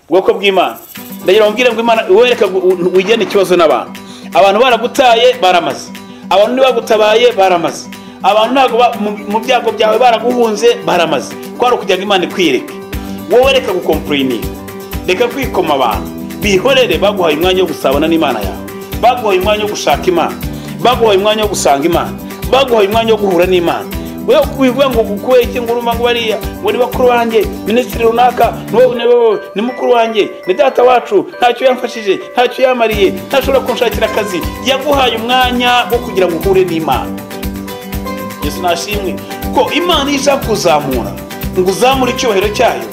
Ubwoko bw'Imana, ndagira ngo ngo Imana wereka wigene ikibazo n'abantu. Abantu baragutaye baramaze, abantu ntibagutabaye baramaze, abantu ntabwo mu byago byawe baraguhunze baramaze. Kwari ukugira ngo Imana ikwiyereke. Wowe reka gukomplaininga, reka kwikoma abantu, bihorere. Baguhaye umwanya wo gusabana n'Imana yawe, baguhaye umwanya wo gushaka Imana, baguhaye umwanya wo gusanga Imana, baguhaye umwanya wo guhura n'Imana. Wewe kubivuga ngo kubera iki ngo urumva ngo bariya ngo ni bakuru banjye, minisitiri runaka ni mukuru wanjye, ni data wacu, ntacyo yamfashije, ntacyo yamariye, ntashobora kunshakira akazi. Yaguhaye umwanya wo kugira ngo uhure n'Imana. Yesu nashimwe ko Imana ishaka kuzamura ngo uzamure icyubahiro cyayo,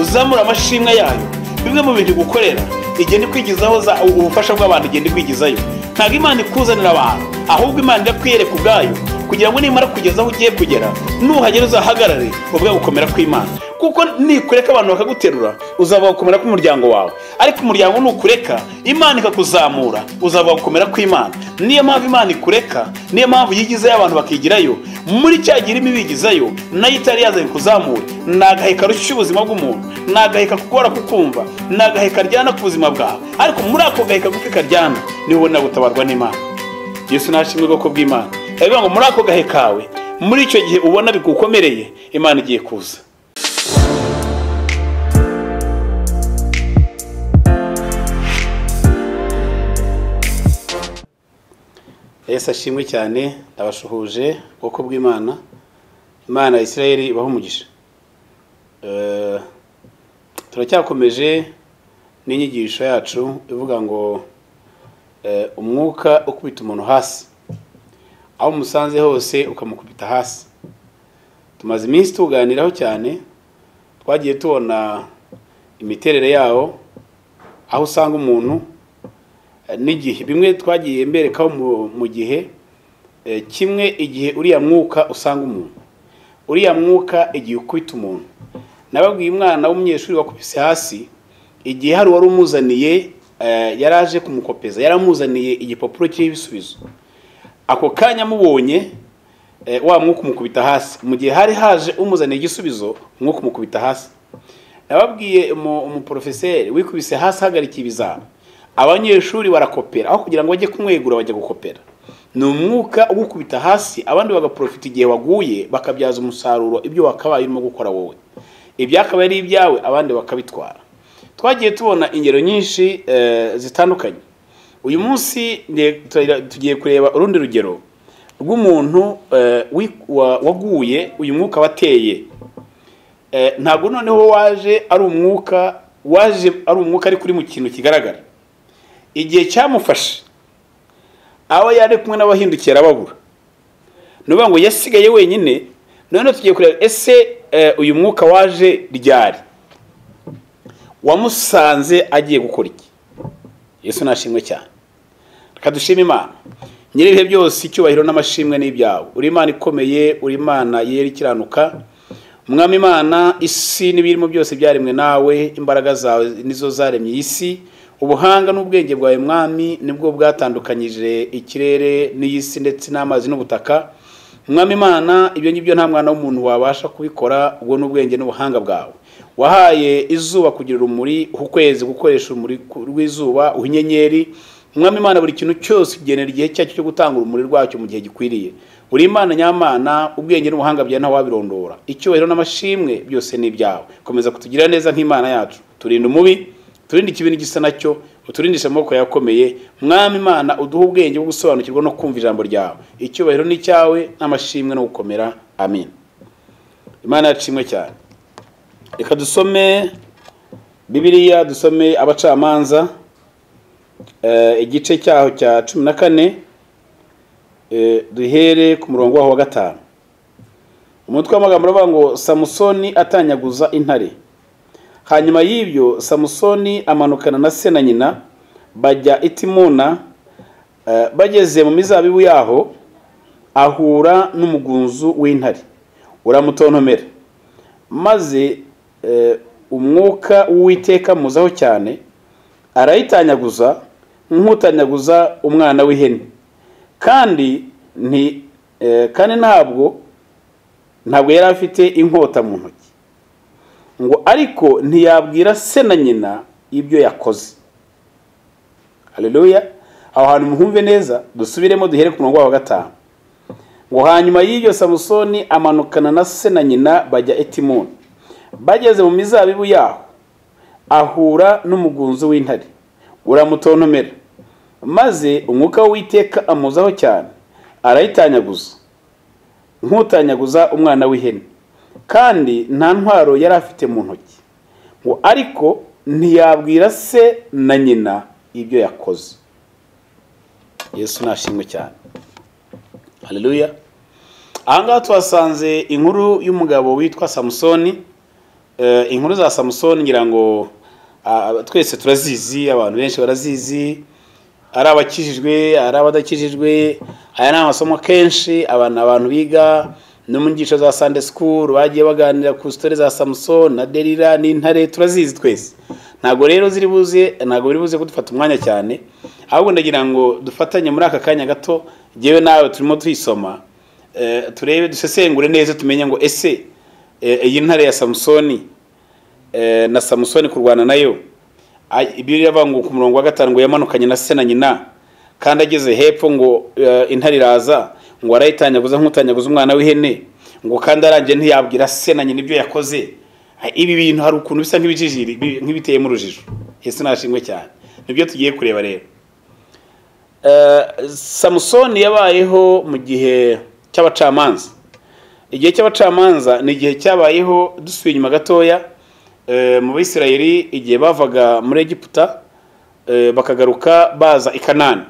uzamure amashimwe yayo. Bimwe mu bintu gukorera igenda ikwigizaho ubufasha bw'abantu, igenda ikwigizayo. Ntabwo Imana ikuzanira abantu, ahubwo Imana irakwiyereka ubwayo kugira ngo nimara kugeza aho ugiye kugera, nuhagera uzahagarare ubwo gukomera kw'Imana. Kuko nikureka abantu bakaguterura, uzaba gukomera k'umuryango wawe, ariko umuryango nukureka Imana ikakuzamura, uzaba gukomera kw'Imana. Niyo mpamvu Imana ikureka, niyo mpamvu yigizayo abantu bakigirayo. Muri cya gihe irimo ibigizayo, nayo itari yazanye kuzamura. Ni agaheka rushya ubuzima bw'umuntu, ni agaheka kugora kukumva, ni agaheka karyana ku buzima bwawe, ariko muri ako gaheka gufi karyana niho ubona gutabarwa n'Imana. Yesu nashimwe ubwoko bw'Imana. Bivuga ngo muri ako gahe kawe, muri icyo gihe ubona bigukomereye, Imana igiye kuza. Yesu ashimwe cyane. Ndabashuhuje ubwoko bw'Imana. Imana ya Isirayeli ibahe umugisha. Turacyakomeje n'inyigisho yacu ivuga ngo umwuka ukubita umuntu hasi, aho umusanze hose ukamukubita hasi. Tumaze iminsi tuganiraho cyane, twagiye tubona imiterere yawo, aho usanga umuntu n'igihe bimwe twagiye mberekaho mu gihe kimwe, igihe uriya mwuka usanga umuntu, uriya mwuka igihe ukubita umuntu. Nababwiye umwana w'umunyeshuri wakubise hasi, igihe hari uwari umuzaniye, yaraje kumukopeza, yaramuzaniye igipapuro kiriho ibisubizo. Ako kanya mubonye wa mwuka umukubita hasi. Mu gihe hari haje umuzaniye igisubizo, umwuka umukubita hasi. Nababwiye umuprofeseri wikubise hasi ahagarikiye ibizami, abanyeshuri barakopera, aho kugira ngo bajye kumwegura bajya gukopera. Ni umwuka ugukubita hasi, abandi bagaprofita igihe waguye, bakabyaza umusaruro ibyo wakabaye urimo gukora wowe, ibyakabaye ari ibyawe abandi bakabitwara. Twagiye tubona ingero nyinshi zitandukanye. Uyu munsi tugiye kureba urundi rugero rw'umuntu waguye uyu mwuka wateye. Ntabwo noneho waje ari umwuka, waje ari umwuka ari kuri mu kintu kigaragara. Igihe cyamufashe, aho yari kumwe n'abahindukiye arababura, ni ukuvuga ngo yasigaye wenyine. Noneho tugiye kureba ese uyu mwuka waje ryari, wamusanze agiye gukora iki? Yesu nashimwe cyane. Reka dushime Imana nyiribihe byose, icyubahiro n'amashimwe n'ibyawe. Uri Imana ikomeye, uri Imana yera ikiranuka. Mwami Imana, isi n'ibirimo byose byaremwe nawe, imbaraga zawe nizo zaremye isi. Ubuhanga n'ubwenge bwawe Mwami nibwo bwatandukanyije ikirere n'isi ndetse n'amazi n'ubutaka. Mwami Imana, ibyo ngibyo nta mwana w'umuntu wabasha kubikora, ubwo n'ubwenge n'ubuhanga bwawe. Wahaye izuba kugira urumuri, ukwezi gukoresha urumuri rw'izuba, inyenyeri. Mwami Imana, buri kintu cyose kigenera igihe cyacyo cyo gutanga urumuri rwacyo mu gihe gikwiriye. Uri Imana nyamana, ubwenge n'ubuhanga byawe nta wabirondora. Icyubahiro n'amashimwe byose ni ibyawe. Komeza kutugira neza nk'Imana yacu, turinde umubi, turinde ikibi n'igisa nacyo, uturindishe amaboko yakomeye. Mwami Imana, uduhe ubwenge bwo gusobanukirwa no kumva ijambo ryawe. Icyubahiro ni cyawe n'amashimwe no gukomera. Amen. Imana yacimwe cyane. Reka dusome Bibiliya, dusome Abacamanza igice cyaho cya 14, duhere ku murongo waho wa 5. Umutwe w'amagambo uravuga ngo Samusoni atanyaguza intare. Hanyuma y'ibyo Samusoni amanukana na se na nyina bajya i Timuna. Bageze mu mizabibu yaho ahura n'umugunzu w'intare uramutontomera, maze umwuka w'Uwiteka muzaho cyane, arayitanyaguza nk'utanyaguza umwana w'ihene. Kandi kandi ntabwo yari afite inkota mu ntoki, ngo ariko ntiyabwira se na nyina ibyo yakoze. Haleluya. Aho hantu muhumve neza, dusubiremo duhere ku murongo wa 5. Ngo hanyuma y'ibyo Samusoni amanukana na se na nyina bajya Etimoni. Bageze mu mizabibu yaho ahura n'umugunzu w'intare uramutontomera, maze umwuka w'Uwiteka amuzaho cyane, arayitanyaguza nk'utanyaguza umwana w'ihene, kandi nta ntwaro yari afite mu ntoki. Ngo ariko ntiyabwira se na nyina ibyo yakoze. Yesu nashimwe cyane. Haleluya. Aha ngaha tuhasanze inkuru y'umugabo witwa Samusoni. Inkuru za Samusoni ngira ngo twese turazizi, abantu benshi barazizi, ari abakijijwe ari abadakijijwe. Aya ni amasomo kenshi abantu biga no mu nyigisho za Sunday school, bagiye baganira ku story za Samusoni na Delila n'intare, turazizi twese. Ntago rero ziri buze, ntago biri buze kudufata umwanya cyane, ahubwo ndagira ngo dufatanye muri aka kanya gato jewe nawe turimo tuyisoma, turebe dusesengure neza tumenye ngo ese iyi ntare ya Samusoni na Samusoni kurwana nayo. Ibyo yavuga ngo ku murongo wa 5 ngo yamanukanye na se na nyina, kandi ageze hepfo ngo intare iraza ngo arayitanyaguza nk'utanyaguza umwana w'ihene, ngo kandi arangiye ntiyabwira se na nyina ibyo yakoze. Ibi bintu hari ukuntu bisa nk'ibijijiri, nk'ibiteye mu rujijo. Yesu nashimwe cyane. Nibyo tugiye kureba rero. Samusoni yabayeho mu gihe cy'abacamanza. Igihe cy'abacamanza ni igihe cyabayeho dusubiye inyuma gatoya mu Bisirayeli, igihe bavaga muri Egiputa bakagaruka baza i Kanani.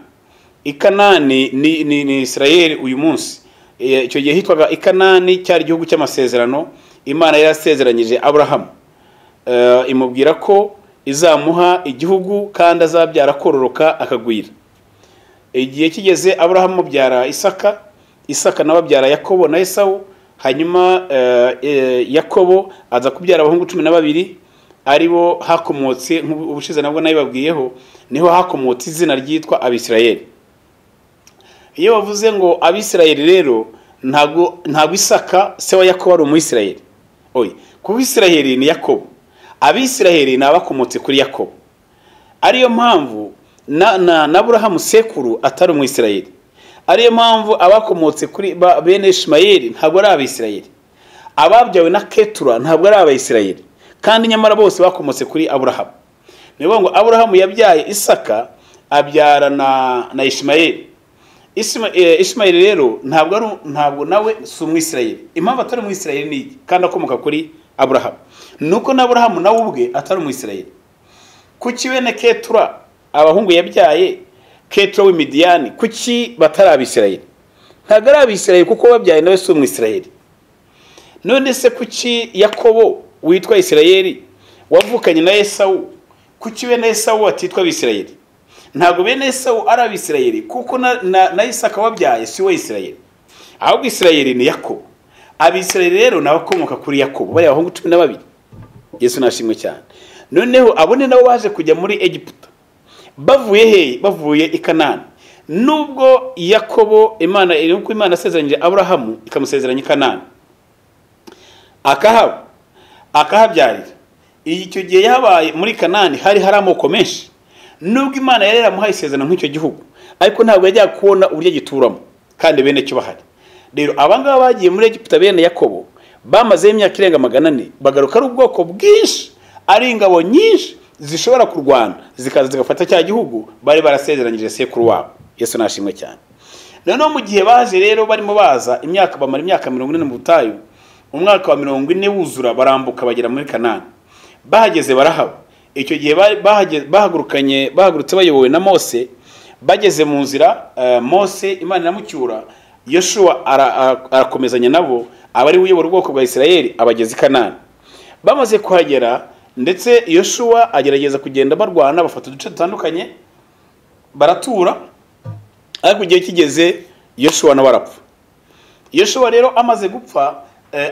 I Kanani ni Isirayeli uyu munsi. Icyo gihe hitwaga i Kanani, cyari igihugu cy'amasezerano Imana yarasezeranyije Aburahamu, imubwira ko izamuha igihugu kandi azabyara kororoka akagwira. Igihe kigeze Aburahamu abyara Isaka, Isaka nawe abyara Yakobo na Esawu. Hanyuma Yakobo aza kubyara abahungu 12, aribo hakomotse, ubushize nabwo nabibabwiyeho, niho hakomotse izina ryitwa Abisirayeli. Iyo bavuze ngo Abisirayeli rero ntago Isaka se wa Yakobo ari umuyisirayeli. Oya, kuko Isirayeli ni Yakobo, Abisirayeli ni abakomotse kuri Yakobo. Ariyo mpamvu na Aburahamu sekuru atari umuyisirayeli. Ariyo mpamvu abakomotse kuri bene Ishimayeli ntabwo ari Abisirayeli. Ababyawe na Ketura ntabwo ari Abisirayeli, kandi nyamara bose bakomotse kuri Aburahamu. Ni ukuvuga ngo Aburahamu yabyaye Isaka abyara na Ishimayeli. Ishimayeli rero ntabwo nawe si umwisirayeli. Impamvu atari umwisirayeli ni iki kandi akomoka kuri Aburahamu? Nuko na Aburahamu nawe ubwe atari umwisirayeli. Kuki bene Ketura abahungu yabyaye, Ketura w'Imidiyani, kuki batari Abisirayeli? Ntabwo ari Abisirayeli kuko babyaye nawe si umwisirayeli. None se kuki Yakobo witwa Isirayeli wavukanye na Esawu, kuki bene Esawu batitwa Abisirayeli? Ntabwo bene Esawu ari Abisirayeli kuko na Isaka wabyaye si we Isirayeli, ahubwo Isirayeli ni Yakobo. Abisirayeli rero nabakomoka kuri Yakobo, bari abahungu 12. Yesu nashimwe cyane. Noneho abone nabo baje kujya muri Egiputa bavuye he? Bavuye i Kanani. Nubwo Yakobo Imana nuko Imana asezeranyije Aburahamu ikamusezeranya i Kanani, akahaba akahabyarira. Icyo gihe yabaye muri Kanani hari amoko menshi. Nubwo Imana yari yaramuhaye isezerano nk'icyo gihugu, ariko ntabwo yajyaga kubona uburyo gituramo kandi bene cyo bahari. Rero abangaba bagiye muri Egiputa bene Yakobo bamaze imyaka irenga 400, bagaruka ari ubwoko bwinshi, ari ingabo nyinshi zishobora kurwana zikaza zigafata cya gihugu bari barasezeranyije sekuru wabo. Yesu nashimwe cyane. Noneho mu gihe baje rero barimo baza imyaka, bamara imyaka 40 mu butayu, umwaka wa 40 wuzura barambuka bagera muri Kanani. Bahageze barahaba. Icyo gihe bahagurutse bayobowe na Mose. Bageze mu nzira, Mose Imana iramucyura, Yoshua arakomezanya nabo, abari uyobora ubwoko bwa Isirayeli abageze i Kanani. Bamaze kuhagera ndetse Yoshua agerageza kugenda barwana, bafata uduce dutandukanye baratura, ariko igihe kigeze Yoshua nawe arapfa. Yoshua rero amaze gupfa,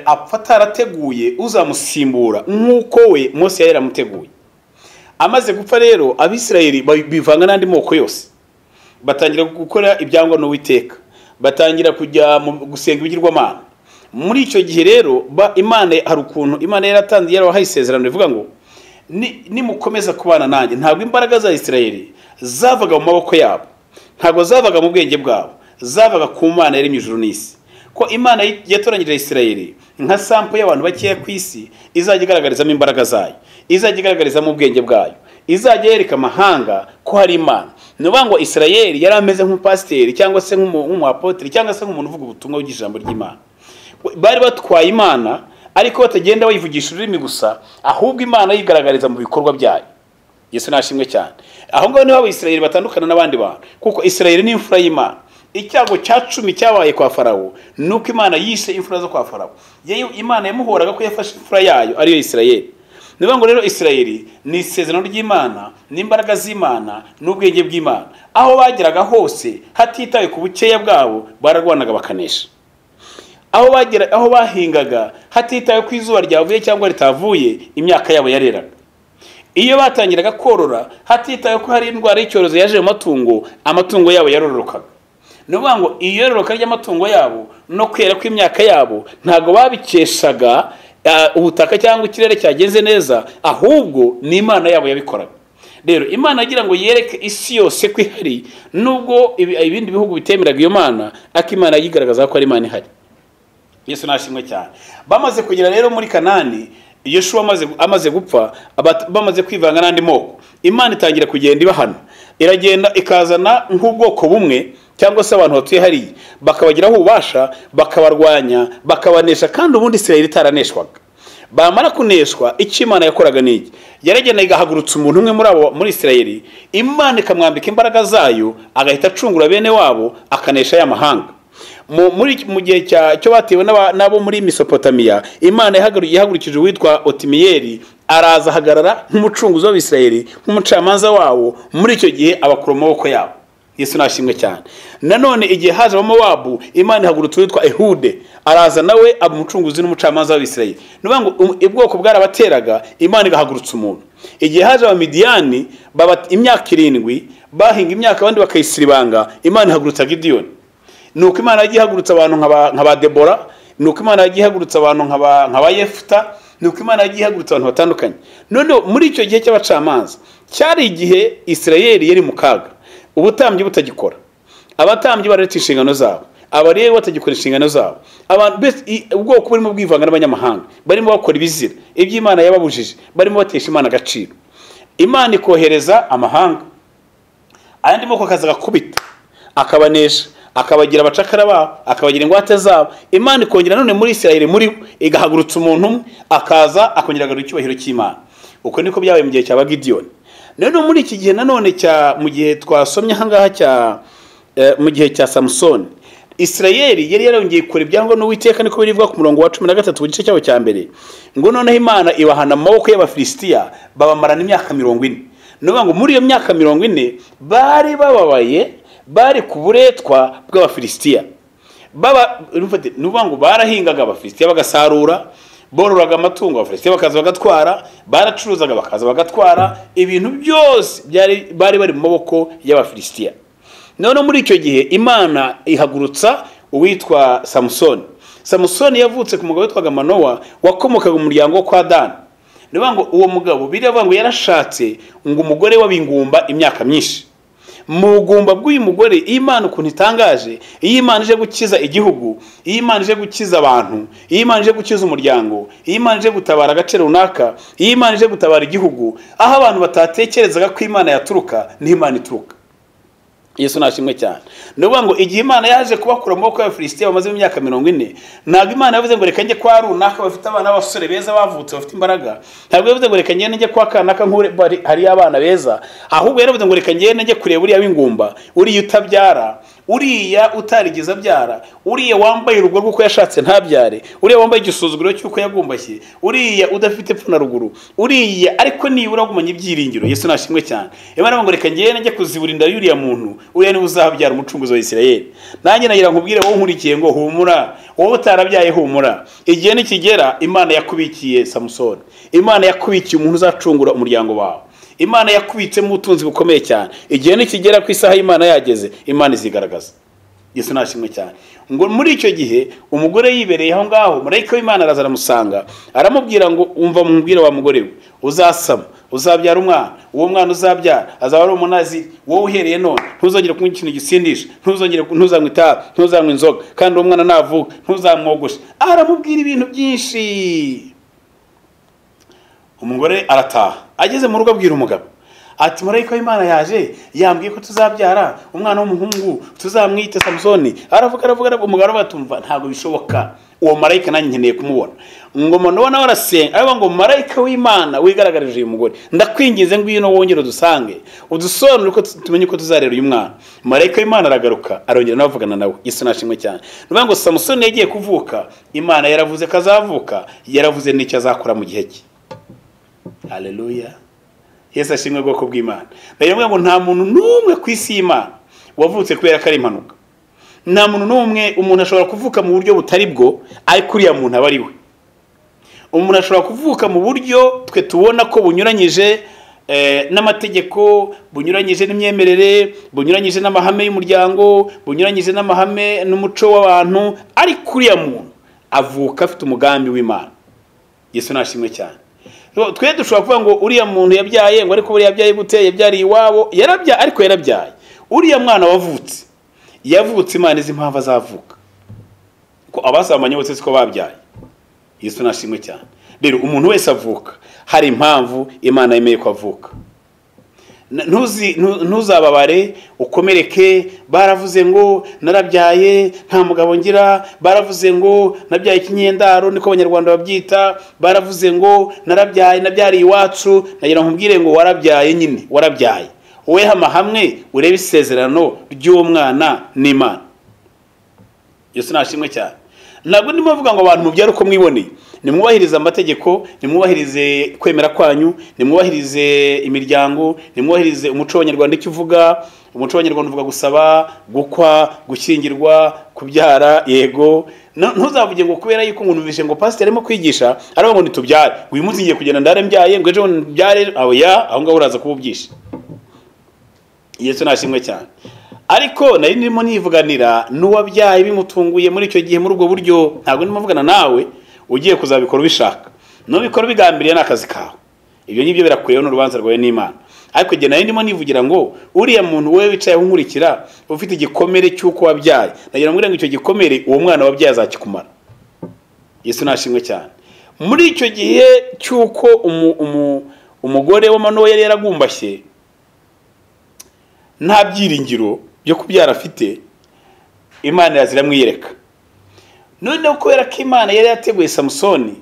apfa atarateguye uzamusimbura nk'uko we Mose yari yaramuteguye. Amaze gupfa rero Abisirayeli bivanga n'andi moko yose, batangira gukora ibyangwa n'Uwiteka, batangira kujya gusenga ibigirwamana. Muri icyo gihe rero Imana hari ukuntu Imana yaratanze yarabahaye isezerano rivuga ngo Nimukomeza kubana nanjye. Ntabwo imbaraga za Isirayeli zavaga mu maboko yabo, ntabwo zavaga mu bwenge bwabo, zavaga ku Mana yaremye ijuru n'isi. Ko Imana yatoranyije Isirayeli nka sample y'abantu bakeya ku isi, izajya igaragarizamo imbaraga zayo, izajya igaragarizamo ubwenge bwayo, izajya yereka amahanga ko hari Imana. Ni ukuvuga ngo Isirayeli yari ameze nk'umupasiteri cyangwa se nk'umuapoteri cyangwa se nk'umuntu uvuga ubutumwa bw'ijambo ry'Imana. Bari batwaye Imana ariko batagenda bayivugisha ururimi gusa, ahubwo Imana yigaragariza mu bikorwa byayo. Yesu nashimwe cyane. Aho ngaho niho Abisirayeli batandukana n'abandi bantu, kuko Isirayeli ni imfura y'Imana. Icyago cya 10 cyabaye kwa Farawo nuko Imana yishe imfura zo kwa Farawo. Yewe Imana yamuhoraga ko yafashe imfura yayo ariyo Isirayeli. Niba ngo rero Isirayeli ni isezerano ry'Imana, n'imbaraga z'Imana, n'ubwenge bw'Imana. Aho bageraga hose hatitawe ku bukeya bwabo, bararwanaga bakanesha. Aho bagera, aho bahingaga hatitawe ku izuba ryavuye cyangwa ritavuye, imyaka yabo yareraga. Iyo batangiraga korora hatitawe ko hari indwara y'icyorezo yaje mu matungo, amatungo yabo yarororokaga. Ni ukuvuga ngo iyororoka ry'amatungo yabo no kwera kw'imyaka yabo ntabwo babikeshaga ubutaka cyangwa ikirere cyagenze neza, ahubwo ni Imana yabo yabikoraga. Rero Imana agira ngo yereke isi yose ko ihari, nubwo ibindi bihugu bitemeraga iyo Mana, ariko Imana yigaragaza ko ari Imana ihari. Yesu nashimwe cyane. Bamaze kugera rero muri Kanani, Yeshuwa amaze gupfa, bamaze kwivanga n'andi moko, Imana itangira kugenda ibahana. Iragenda ikazana nk'ubwoko bumwe cyangwa se abantu batuye hariya, bakabagiraho ububasha, bakabarwanya, bakabanesha. Kandi ubundi Isirayeli itaraneshwaga. Bamara kuneshwa, icyo Imana yakoraga ni iki? Yaragenda igahagurutsa umuntu umwe muri abo muri Isirayeli, Imana ikamwambika imbaraga zayo, agahita acungura bene wabo, akanesha ya mahanga. Mu gihe cyo batewe n'abo muri Mesopotamiya, Imana yahagurukije uwitwa Otimiyeli, araza ahagarara nk'umucunguzi w'Abisirayeli, nk'umucamanza wabo. Muri icyo gihe abakura mu maboko yabo. Yesu nashimwe cyane. Nanone igihe haje Abamowabu, Imana ihagurutsa uwitwa Ehude, araza nawe aba umucunguzi n'umucamanza w'Abisirayeli. Ni ukuvuga ngo ubwoko bwarabateraga, Imana igahagurutsa umuntu. Igihe haje Abamidiyani, baba imyaka 7 bahinga imyaka abandi bakayisiribanga, Imana ihagurutsa Gidiyoni. Nuko Imana yagiye ihagurutsa abantu nka ba Debora, nuko Imana yagiye ihagurutsa abantu nka ba Yefuta, nuko Imana yagiye ihagurutsa abantu batandukanye. None muri icyo gihe cy'abacamanza cyari igihe Isirayeli yari mu kaga, ubutambyi butagikora, abatambyi bararetse inshingano zabo, abalewi batagikora inshingano zabo, abantu ubwoko burimo bwivanga n'abanyamahanga, barimo bakora ibizira iby'Imana yababujije, barimo batesha Imana agaciro. Imana ikohereza amahanga, ayandi moko akaza agakubita, akabanesha, akabagira abacakara babo, akabagira ingwate zabo. Imana ikongera none muri Isirayeli muri igahagurutsa umuntu umwe, akaza akongera agarura icyubahiro cy'Imana. Uko niko byabaye mu gihe cya Gidiyoni. None muri iki gihe nanone cya mu gihe twasomye aha ngaha cya mu gihe cya Samusoni, Isirayeli yari yarongeye kure ibyangwa n'Uwiteka, niko birivuga ku murongo wa 13 mu gice cyawo cya mbere, ngo noneho Imana ibahana mu maboko y'Abafilisitiya, babamarana imyaka 40. Ni ukuvuga ngo muri iyo myaka 40 bari bababaye, bari ku buretwa bw'Abafilisitiya. Ni ukuvuga ngo barahingaga Abafilisitiya bagasarura, bororaga amatungo Abafilisitiya bakaza bagatwara, baracuruzaga bakaza bagatwara, ibintu byose bari bari mu maboko y'Abafilisitiya. None muri icyo gihe Imana ihagurutsa uwitwa Samusoni. Samusoni yavutse ku mugabo witwaga Manowa, wakomokaga mu muryango kwa Dani. Ni ukuvuga ngo uwo mugabo biravuga ngo yarashatse ngo umugore w'abingumba imyaka myinshi. Mu bugumba bw'uyu mugore, Imana ukuntu itangaje, iyo Imana ije gukiza igihugu, iyo Imana ije gukiza abantu, iyo Imana ije gukiza umuryango, iyo Imana ije gutabara agace runaka, iyo Imana ije gutabara igihugu, aho abantu batatekerezaga ko Imana yaturuka, niho Imana ituruka. Yesu nashimwe cyane. Ni ukuvuga ngo igihe Imana yaje kubakura mu maboko y'Abafilisitiya bamaze imyaka 40, ntabwo Imana yavuze ngo reka njye kwa runaka bafite abana b'abasore beza bavutse bafite imbaraga, ntabwo yavuze ngo reka ngende njye kwa kanaka nkure hari abana beza, ahubwo yaravuze ngo reka ngende njye kureba uriya w'ingumba, uriya utabyara, uriya utarigeze abyara, uriya wambaye urugo rw'uko yashatse ntabyare, uriya wambaye igisuzuguro cy'uko yagumbashye, uriya udafite epfo na ruguru, uriya ariko nibura agumanye ibyiringiro. Yesu nashimwe cyane. Imana ngo reka ngende njye kuzibura inda y'uriya muntu, uriya niwe uzabyara umucunguzi wa Isirayeli. Nanjye nagira nkubwire wowe nkurikiye ngo humura, wowe utarabyaye humura. Igihe nikigera, Imana yakubikiye Samusoni, Imana yakubikiye umuntu uzacungura umuryango wawe, Imana yakubitsemo ubutunzi bukomeye cyane. Igihe nikigera ku isaha y'Imana yageze, Imana izigaragaza. Yesu nashimwe cyane. Ngo muri icyo gihe umugore yibereye aho ngaho, marayika w'Imana araza aramusanga, aramubwira ngo umva mubwira wa mugore we, uzasama, uzabyara umwana, uwo mwana uzabyara azaba ari umunaziri, wowe uhereye none ntuzongere kunywa ikintu gisindisha, ntuzongere, ntuzanywa itabi, ntuzanywa inzoga, kandi uwo mwana navuka ntuzamwogoshe. Aramubwira ibintu byinshi. Umugore arataha, ageze mu rugo abwira umugabo ati marayika w'Imana yaje yambwiye ko tuzabyara umwana w'umuhungu, tuzamwite Samusoni. Aravuga aravuga, umugabo atumva ntabwo bishoboka, uwo marayika nanjye nkeneye kumubona. Ngo Manowa nawe arasenga, aravuga ngo marayika w'Imana wigaragarije uyu mugore, ndakwinginze ngwino wongere udusange, udusobanurire uko tumenye uko tuzarera uyu mwana. Marayika w'Imana aragaruka, arongera nawe avugana nawe. Yesu nashimwe cyane. Ni ngo Samusoni yagiye kuvuka, Imana yaravuze ko azavuka, yaravuze n'icyo azakora mu gihe cye. Haleluya. Yesu ashimwe bwoko bw'Imana. Ndagira ngo nta muntu n'umwe ku isi y'Imana wavutse kubera ko ari impanuka. Nta muntu n'umwe, umuntu ashobora kuvuka mu buryo butari bwo, ariko uriya muntu aba ari we. Umuntu ashobora kuvuka mu buryo twe tubona ko bunyuranyije n'amategeko, bunyuranyije n'imyemerere, bunyuranyije n'amahame y'umuryango, bunyuranyije n'amahame n'umuco w'abantu, ariko uriya muntu avuka afite umugambi w'Imana. Yesu nashimwe cyane. Twe dushobora kuvuga ngo uriya muntu yabyaye, ngo ariko buriya yabyaye gute, yabyariye iwabo, yarabyaye ariko yarabyaye. Uriya mwana wavutse, yavutse Imana izi impamvu azavuka, ko abasambanye bose siko babyaye. Yesu nashimwe cyane. Rero umuntu wese avuka hari impamvu Imana yemeye ko avuka. Ntuzababare ukomereke, baravuze ngo narabyaye nta mugabo ngira, baravuze ngo nabyaye ikinyendaro, niko abanyarwanda babyita, baravuze ngo narabyaye nabyariye iwacu. Nagira nkubwire ngo warabyaye nyine, warabyaye. Wowe hama hamwe urebe isezerano ry'uwo mwana n'Imana. Yesu nashimwe cyane. Ntabwo ndimo mvuga ngo abantu mubyara uko mwiboneye. Nimwubahirize amategeko, nimwubahirize kwemera kwanyu, nimwubahirize imiryango, nimwubahirize umuco w'abanyarwanda icyo uvuga. Umuco w'abanyarwanda uvuga gusaba, gukwa, gushyingirwa, kubyara, yego. Ntuzavuge ngo kubera yuko umuntu numvise ngo pastor arimo kwigisha aravuga ngo nitubyare, uyu munsi ngiye kugenda ndare mbyaye, ngo ejo mbyare, oya, aho ngaho uraza kububyisha. Yesu nashimwe cyane. Ariko nari ndimo nivuganira n'uwabyaye bimutunguye muri icyo gihe muri ubwo buryo, ntabwo ndimo mvugana nawe ugiye kuzabikora ubishaka. Nubikora ubigambiriye n'akazi kawe, ibyo ngibyo birakuyeho n'urubanza rwawe n'Imana. Ariko igihe nari ndimo nivugira ngo uriya muntu wowe wicaye unkurikira ufite igikomere cy'uko wabyaye, nagira ngo icyo gikomere uwo mwana wabyaye azakikumara. Yesu nashimwe cyane. Muri icyo gihe cy'uko umugore wa Manowa yari yaragumbashye, nta byiringiro byo kubyara afite, Imana iramwiyereka. Noneho kubera ko Imana yari yateguye Samusoni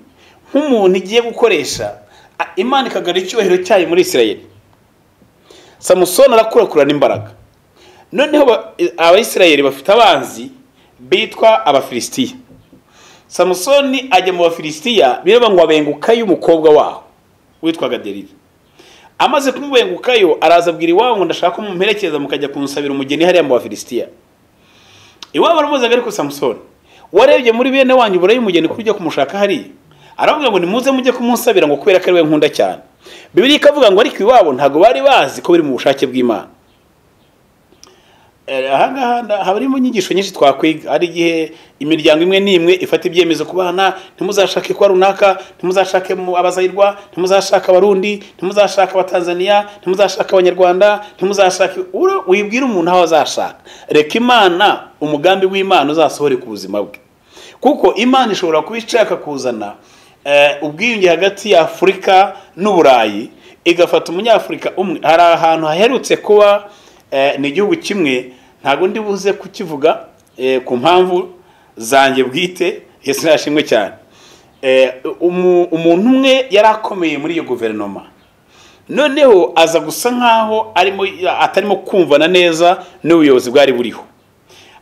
nk'umuntu igiye gukoresha, Imana ikagarura icyubahiro cyayo muri Isirayeli. Samusoni arakurakurana imbaraga. Noneho Abayisirayeli bafite abanzi bitwa Abafilisitiya. Samusoni ajya mu Bafilisitiya, bireba ngo abengukayo umukobwa waho witwaga Delila. Amaze kumubengukayo araza abwira iwabo ngo ndashaka ko mumperekeza mukajya kunsabira umugeni hariya mu Bafilisitiya. Iwabo baramuzaga, ariko Samusoni warebye muri bene wanyu burayi umugeni kujya kumushaka hariya? Aravuga ngo nimuze mujye kumunsabira, ngo kubera ko ari we nkunda cyane. Bibiliya ikavuga ngo ariko iwabo ntago bari bazi ko biri mu bushake bw'Imana. Aha ngaha harimo inyigisho nyinshi twakwiga. Hari igihe imiryango imwe n'imwe ifata ibyemezo ku bana, ntimuzashake kwa runaka, ntimuzashake abazayirwa, ntimuzashake abarundi, ntimuzashake abatanzania, ntimuzashake abanyarwanda, ntimuzashake. Wibwira umuntu aho azashaka. Reka Imana, umugambi w'Imana uzasohore ku buzima bwe. Kuko Imana ishobora kuba ishaka kuzana ubwiyunge hagati ya Afurika n'Uburayi, igafata umunyafurika umwe. Hari ahantu haherutse kuba ni igihugu kimwe, ntago ndi buze kukivuga ku mpamvu zanjye bwite. Yesu nashimwe cyane. Umuntu umwe yarakomeye muri iyo guverinoma, noneho aza gusa nkaho arimo atarimo kumvana neza n'ubuyobozi bwari buriho.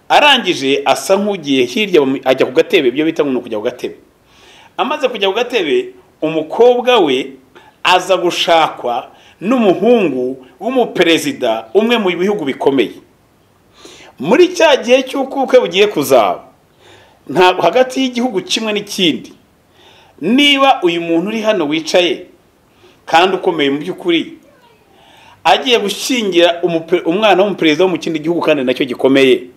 Arangije asa nk'ugiye hirya ajya ku gatebe, ibyo bita ngo kujya ku gatebe. Amaze kujya ku gatebe, umukobwa we aza gushakwa n'umuhungu w'umuperezida umwe mu bihugu bikomeye. Muri cya gihe cy'uko ubukwe bugiye kuzaba nta hagati y'igihugu kimwe n'ikindi, niba uyu muntu uri hano wicaye kandi ukomeye mu by'ukuri agiye gushyingira umwana w'umuperezida wo mu kindi gihugu kandi nacyo gikomeye,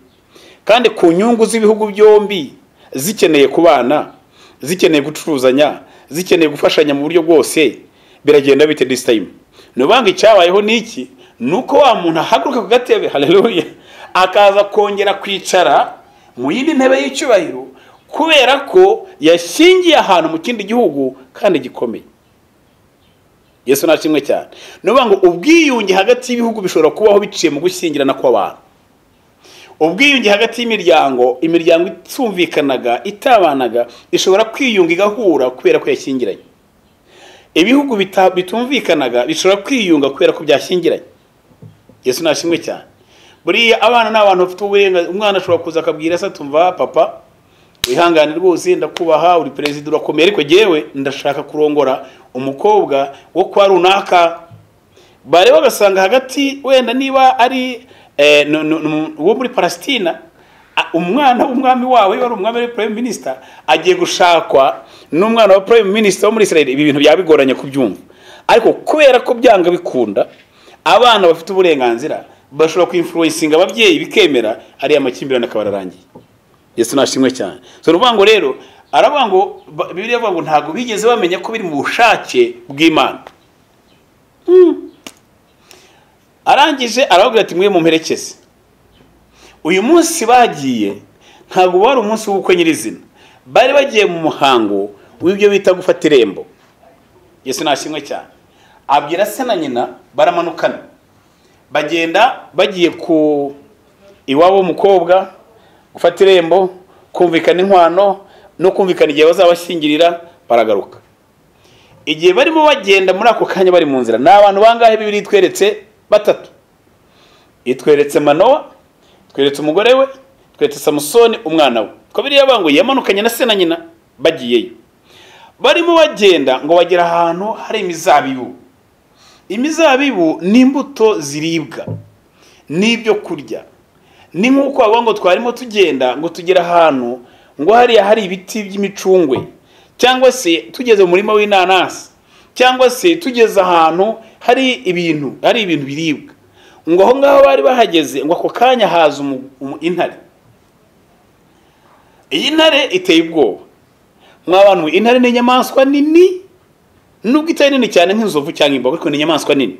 Kandi ku nyungu z'ibihugu byombi zikeneye kubana, zikeneye gucuruzanya, zikeneye gufashanya mu buryo bwose, biragenda bite this time? Nubanga icyabayeho niki? Nuko wa muntu ahaguruka ku gatebe, haleluya, akaza kongera kwicara mu yindi ntebe y'icyubahiro kubera ko yashingiye ahantu mu kindi gihugu kandi gikomeye. Yesu nashimwe cyane. Nuvuga ngo ubwiyunge hagati y'ibihugu bishobora kubaho biciye mu gushyingirana kw'abantu. Ubwiyunge hagati y'imiryango, imiryango itumvikanaga, itabanaga, ishobora kwiyunga igahura kubera ko yashyingiranye. Ibihugu bitumvikanaga bishobora kwiyunga kubera ko byashyingiranye. Yesu nashimwe cyane. Buriya abana n'abantu bafite uburenganzira, umwana ashobora kuza akabwira se tumva papa wihangane rwose ndakubaha uri perezida urakomeye, ariko jewe ndashaka kurongora umukobwa wo kwa runaka. Bareba bagasanga hagati wenda niba ari wo muri Palestina, umwana w'umwami wawe wari umwami wari prime minister agiye gushakwa n'umwana wa prime minister wo muri Israel. Ibi bintu byabigoranye kubyumva, ariko kubera ko byanga bikunda abana bafite uburenganzira bashobora kwinfluencinga ababyeyi bikemera, ari amakimbirane akaba ararangiye. Yesu nashimwe cyane. So ruvuga ngo rero aravuga ngo Bibiliya ivuga ngo ntago bigeze bamenya ko biri mu bushake bw'Imana. Arangije arababwira ati mwe mumperekeze. Uyu munsi bagiye ntago wari umunsi w'ubukwe nyirizina, bari bagiye mu muhango w'ibyo bita gufata irembo. Yesu nashimwe cyane. Abwira se na nyina baramanukana, bagenda bagiye ku iwabo w'umukobwa gufata irembo, kumvikana inkwano no kumvikana igihe bazabashyingirira, baragaruka. Igihe barimo bagenda muri ako kanya bari mu nzira, ni abantu bangahe Bibiliya itweretse? Batatu. Itweretse Manowa, tweretse umugore we, tweretse Samusoni umwana we. Ko Bibiliya ivuga ngo yamanukanye na se na nyina bagiyeyo. Barimo bagenda ngo bagera ahantu hari imizabibu. Imizabibu ni imbuto ziribwa, n'ibyo kurya. Ni nk'uko bavuga ngo twarimo tugenda ngo tugera ahantu ngo hariya hari ibiti by'imicungwe, cyangwa se tugeze mu murima w'inanasi, cyangwa se tugeze ahantu hari ibintu biribwa. Ngo aho ngaho bari bahageze ngo ako kanya haza intare. Iyi ntare iteye ubwoba. Mwabantu, intare ni inyamaswa nini, nubwo itari nini cyane nk'inzovu cyangwa imbogo, ariko ni inyamaswa nini.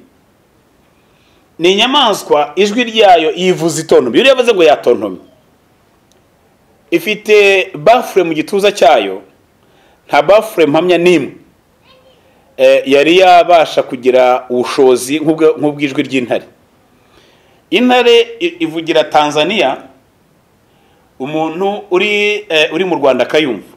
Ni inyamaswa ijwi ryayo yivuza itontomye. Iyo yavuze ngo yatontomye, ifite bafure mu gituza cyayo, nta bafure mpamya n'imwe yari yabasha kugira ubushobozi nk'ubw'ijwi ry'intare. Intare ivugira Tanzania, umuntu uri mu Rwanda akayumva.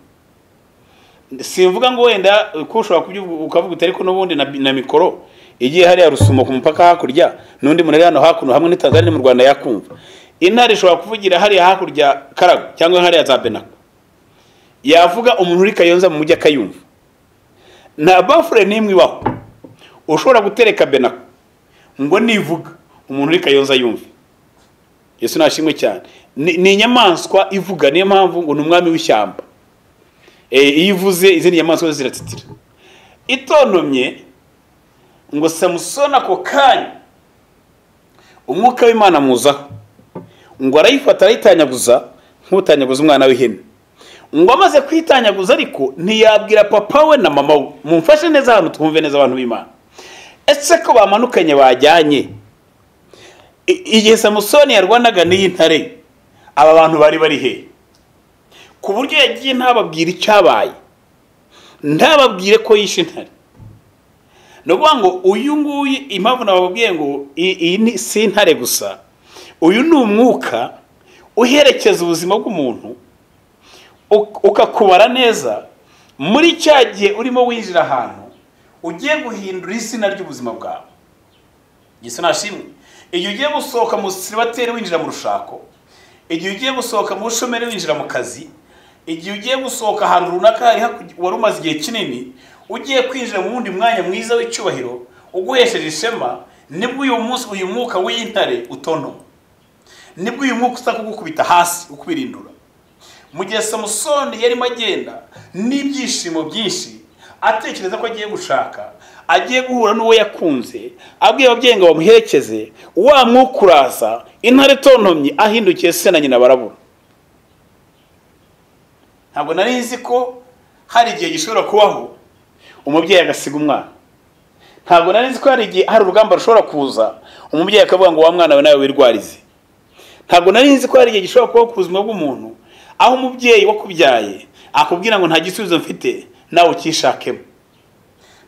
Simvuga ngo wenda ko ushobora kubyuka ukavuga utari ko n'ubundi na mikoro igiye hariya Rusumo ku mupaka hakurya, n'undi muntu ari hano hakuno hamwe ni Tanzania mu Rwanda yakumva. Intare ishobora kuvugira hariya hakurya Karago cyangwa hariya za Benako, yavuga umuntu uri Kayonza mu mujyi akayumva. Nta bafure n'imwe ibaho ushobora gutereka Benako ngo nivuga umuntu uri Kayonza yumve. Yesu nashimwe cyane. Ni inyamaswa ivuga, niyo mpamvu ngo ni umwami w'ishyamba. Iyo ivuze izindi nyamaswa ziratitira. Itontomye ngo Samusoni ako kanya umwuka w'Imana muzaho, ngo arayifata arayitanyaguza nk'utanyaguza umwana w'ihene. Ngo amaze kwitanyaguza ariko ntiyabwira papa we na mama we. Mumfashe neza ahantu twumve neza abantu b'Imana. Ese ko bamanukanye bajyanye, igihe Samusoni yarwanaga n'iyi ntare, aba bantu bari bari he? Ku buryo yagiye ntababwira icyabaye, ntababwire ko yishe intare. No kuvuga ngo uyu nguyu, impamvu nababwiye ngo iyi ni si intare gusa, uyu ni umwuka uherekeza ubuzima bw'umuntu ukakubara neza muri cya gihe urimo winjira ahantu ugiye guhindura izina ry'ubuzima bwawe. Yesu nashimwe. Igihe ugiye gusohoka mu siribateri winjira mu rushako, igihe ugiye gusohoka mu bushomeri winjira mu kazi, igihe ugiye gusohoka ahantu runaka hari wari umaze igihe kinini, ugiye kwinjira mu wundi mwanya mwiza w'icyubahiro uguhesheje ishema, nibwo uyu munsi uyu mwuka w'intare utontoma, nibwo uyu mwuka uza kugukubita hasi ukubirindura. Mu gihe Samusoni yarimo agenda n'ibyishimo byinshi, atekereza ko agiye gushaka, agiye guhura n'uwo yakunze, abwiye ababyeyi ngo bamuherekeze, wa mwuka uraza, intare itontomye, ahindukiye se na nyina barabura. Ntabwo nari nzi ko hari igihe gishobora kubaho umubyeyi agasiga umwana. Ntabwo nari nzi ko hari igihe hari urugamba rushobora kuza umubyeyi akavuga ngo wa mwana we nawe wirwarize. Ntabwo nari nzi ko hari igihe gishobora kubaho ku buzima bw'umuntu aho umubyeyi wakubyaye akubwira ngo nta gisubizo mfite nawe ukishakemo.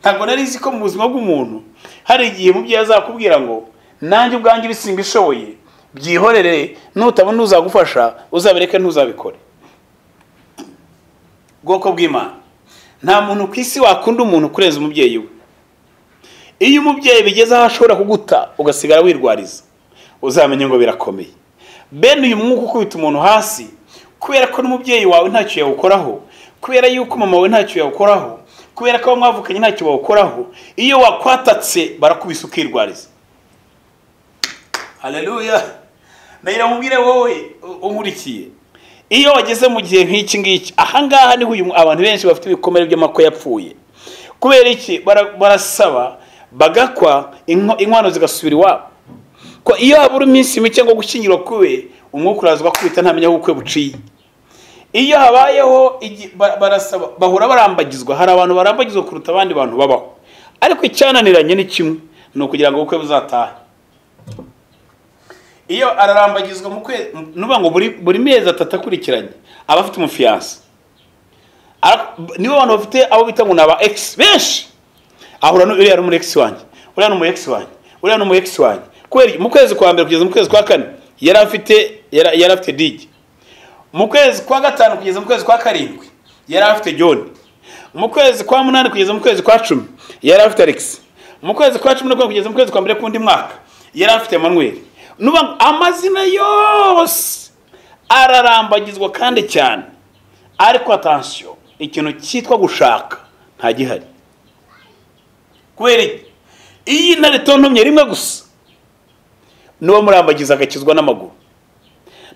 Ntabwo nari nzi ko mu buzima bw'umuntu hari igihe umubyeyi azakubwira ngo nanjye ubwanjye ibisimba ishoboye byihorere, nutabona uzagufasha uzabireke ntuzabikore. Bwoko bw'Imana, nta muntu ku isi wakunda umuntu kurenza umubyeyi we. Iyo umubyeyi bigeze aho ashobora kuguta ugasigara wirwariza, uzamenye ngo birakomeye. Bene uyu mwuka ukubita umuntu hasi, kubera ko n'umubyeyi wawe ntacyo yawukoraho, kubera yuko mama wawe ntacyo yawukoraho, kubera ko mwavukanye ntacyo bawukoraho, iyo wakwatatse barakubisa ukirwariza. Haleluya. Nagira mubwire wowe unkurikiye, iyo wageze mu gihe nk'iki ngiki, ahangaha niho uyu abantu benshi bafite ibikomere by'amako yapfuye. Kubera iki? Barasaba bagakwa inkwano zigasubira iwabo. Ko iyo habura iminsi mike ngo gushyingirwa kube, umwuka uraza ugakubita ntamenya aho ubukwe buciye. Iyo habayeho barasaba, bahora barambagizwa. Hari abantu barambagizwa kuruta abandi bantu babaho, ariko icyananiranye ni kimwe, ni ukugira ngo ubukwe buzatahe. Iyo ararambagizwa mu kwezi, nuba ngo buri mezi atatu akurikiranye aba afite umufiyanse. Nibo abantu bafite abo bita ngo naba ex benshi. Ahura n'uriya ari muri ex wanjye, uriya ni umu ex wanjye, uriya ni umu ex wanjye. Kubera mu kwezi kwa mbere kugeza mu kwezi kwa kane yari afite Digi. Mu kwezi kwa gatanu kugeza mu kwezi kwa karindwi yari afite John. Mu kwezi kwa munani kugeza mu kwezi kwa 10 yari afite Alex. Mu kwezi kwa 11 kugeza mu kwezi kwa mbere kundi mwaka yari afite Emmanuel. Nuba amazina yose ararambagizwa kandi cyane, ariko attention, ikintu cyitwa gushaka nta gihari. Kubera iyi ntare tontomye rimwe gusa nuwo murambagiza agakizwa n'amaguru.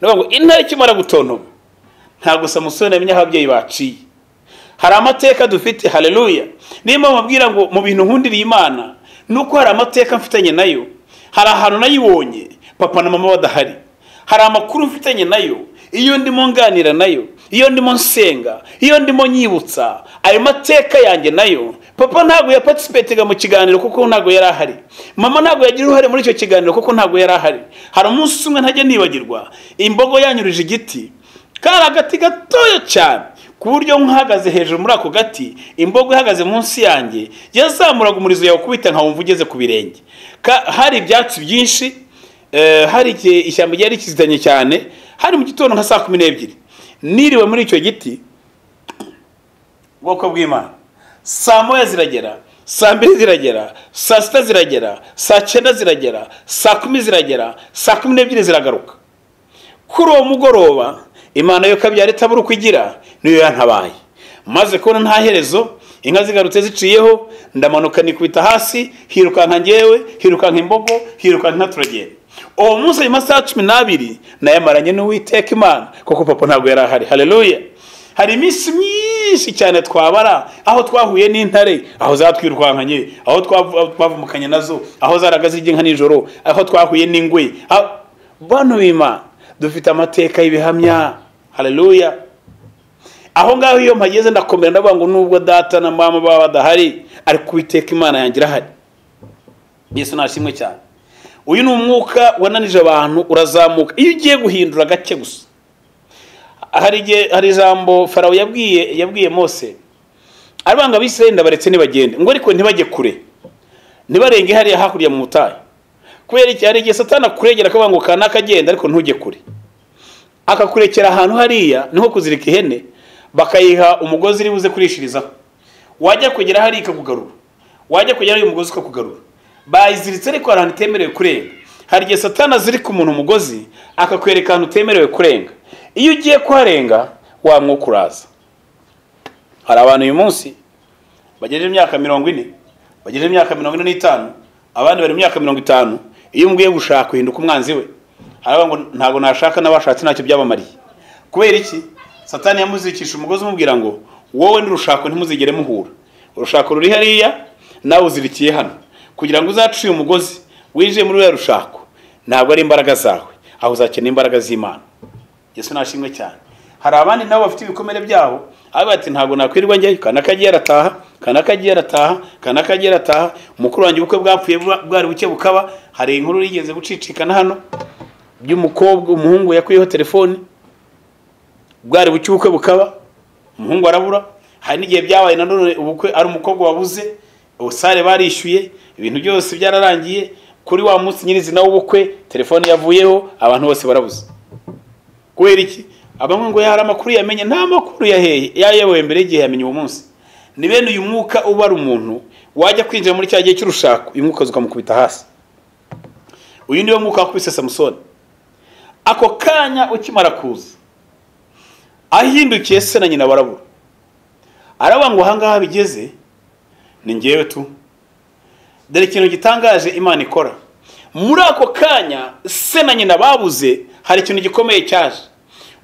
Nuba ngo intare kimara gutontoma nta Samusoni amenya ababyeyi baciye. Hari amateka dufite, haleluya. Nimba mubwira ngo mu bintu nkundiriye Imana nuko hari amateka mfitanye nayo, hari ahantu nayibonye papa na mama badahari, hari amakuru mfitanye nayo, iyo ndimo nganira nayo, iyo ndimo nsenga, iyo ndimo nyibutsa ayo mateka yanjye nayo. Papa ntabwo yaparticipatega mu kiganiro kuko ntabwo yari ahari, mama ntabwo yagira uruhare muri icyo kiganiro kuko ntabwo yari ahari. Hari umunsi umwe ntajya nibagirwa, imbogo yanyurije igiti, kari agati gatoya cyane ku buryo nkahagaze hejuru muri ako gati, imbogo ihagaze munsi yanjye yazamuraga umurizo yawe kubita nkawumva ugeze ku birenge. Hari ibyatsi byinshi, hari ishyamba ryari rikizitanye cyane, hari mu gitondo nka saa 12 niriwe muri icyo giti. Bwoko bw'Imana, saa 1 ziragera, saa 2 ziragera, saa 6 ziragera, saa 9 ziragera, saa 10 ziragera, saa 12 ziragaruka. Kuri uwo mugoroba Imana yo kabyara itabura uko igira niyo yantabaye. Maze kubona nta herezo, inka zigarutse ziciyeho, ndamanuka nikubita hasi, hirukanka njyewe, hirukanka imbogo, hirukanka turagenda. Uwo munsi ayo masaha 12 nayamaranye n'Uwiteka Imana kuko papa ntabwo yari ahari. Haleluya. Hari iminsi myinshi cyane twabara aho twahuye n'intare, aho zatwirukankanye, aho twavumukanye nazo, aho zaraga zirya inka nijoro, aho twahuye n'ingwe. Bantu b'Imana dufite amateka y'ibihamya. Haleluya. Aho ngaho iyo mpageze ndakomera ndavuga ngo nubwo data na mama baba badahari, ariko Uwiteka Imana yanjye irahari. Yesu nashimwe cyane. Uyu ni umwuka wananije abantu urazamuka. Iyo ugiye guhindura gake gusa. Hari ijambo Farawo yabwiye Mose, arabanga Abisirayeli ndabaretse nibagende, ngo ariko ntibajye kure, ntibarenge hariya hakurya mu butayu. Kubera iki? Hari igihe Satani akuregera akavuga ngo kanaka agenda ariko ntujye kure, akakurekera ahantu hariya niho kuzirika ihene bakayiha umugozi iri buze kurishirizaho, wajya kugera hariya ikakugarura, wajya kugera uyu mugozi ukakugarura. Bayiziritse ariko hari ahantu utemerewe kurenga. Hari igihe Satani azirika umuntu umugozi akakwereka ahantu utemerewe kurenga. Iyo ugiye kuharenga wa mwuka uraza. Hari abantu uyu munsi bagejeje imyaka 40, bagejeje imyaka 45, abandi bari mu myaka 50. Iyo umbwiye gushaka uhinduka umwanzi we. Aravuga ngo ntago nashaka n'abashatse ntacyo byabamariye. Kubera iki? Satani yamuzirikisha umugozi umubwira ngo wowe n'urushako ntimuzigere muhura. Urushako ruri hariya nawe uzirikiye hano. Kugira ngo uzaciye umugozi winjiye muri ruriya rushako, ntabwo ari imbaraga zawe, aho uzakenera imbaraga z'Imana. Yesu nashimwe cyane. Hari abandi nabo bafite ibikomere byabo, aho bati ntabwo nakwirwa njyayo, kanaka agiye arataha, kanaka agiye arataha, kanaka agiye arataha, umukuru wanjye ubukwe bwapfuye bwari buke bukaba. Hari inkuru yigeze gucicikana hano by'umukobwa, umuhungu yakuyeho telefone, bwari buke ubukwe bukaba, umuhungu arabura. Hari n'igihe byabaye nanone ubukwe ari umukobwa wabuze, sale barishyuye, ibintu byose byararangiye, kuri wa munsi nyirizina w'ubukwe telefone yavuyeho, abantu bose barabuze. Kubera iki? Abamwe ngo yari amakuru yamenye, nta makuru yaheye, yayoboye mbere y'igihe yamenye uwo munsi. Ni bene uyu mwuka uba ari umuntu wajya kwinjira muri cya gihe cy'urushako, uyu mwuka ukamukubita hasi. Uyu niwo mwuka wakubise Samusoni. Ako kanya ukimara kuza, ahindukiye se na nyina barabura. Aravuga ngo ahangaha bigeze ni ngewe tu. Dore ikintu gitangaje Imana ikora. Muri ako kanya se na nyina babuze, hari ikintu gikomeye cyaje.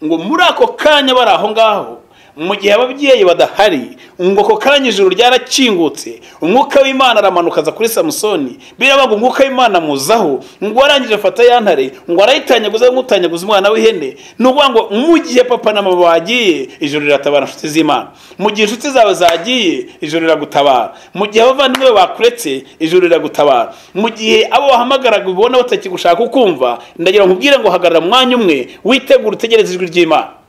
Ngo muri ako kanya bari aho ngaho, mu gihe ababyeyi badahari, ngo ako kanya ijuru ryarakingutse, umwuka w'Imana aramanuka aza kuri Samusoni. Biravuga ngo umwuka w'Imana muzaho, ngo arangije afata ya ntare, ngo arayitanyaguza nk'utanyaguza umwana w'ihene. Ni ukuvuga ngo mu gihe papa na mama bagiye, ijuru riratabara inshuti z'Imana. Mu gihe inshuti zawe zagiye, ijuru riragutabara. Mu gihe abavandimwe bakuretse, ijuru riragutabara. Mu gihe abo wahamagaraga ubona batakigushaka ukumva, ndagira ngo nkubwire ngo hagarara mwanya umwe, witegure utegereze ijwi ry'Imana.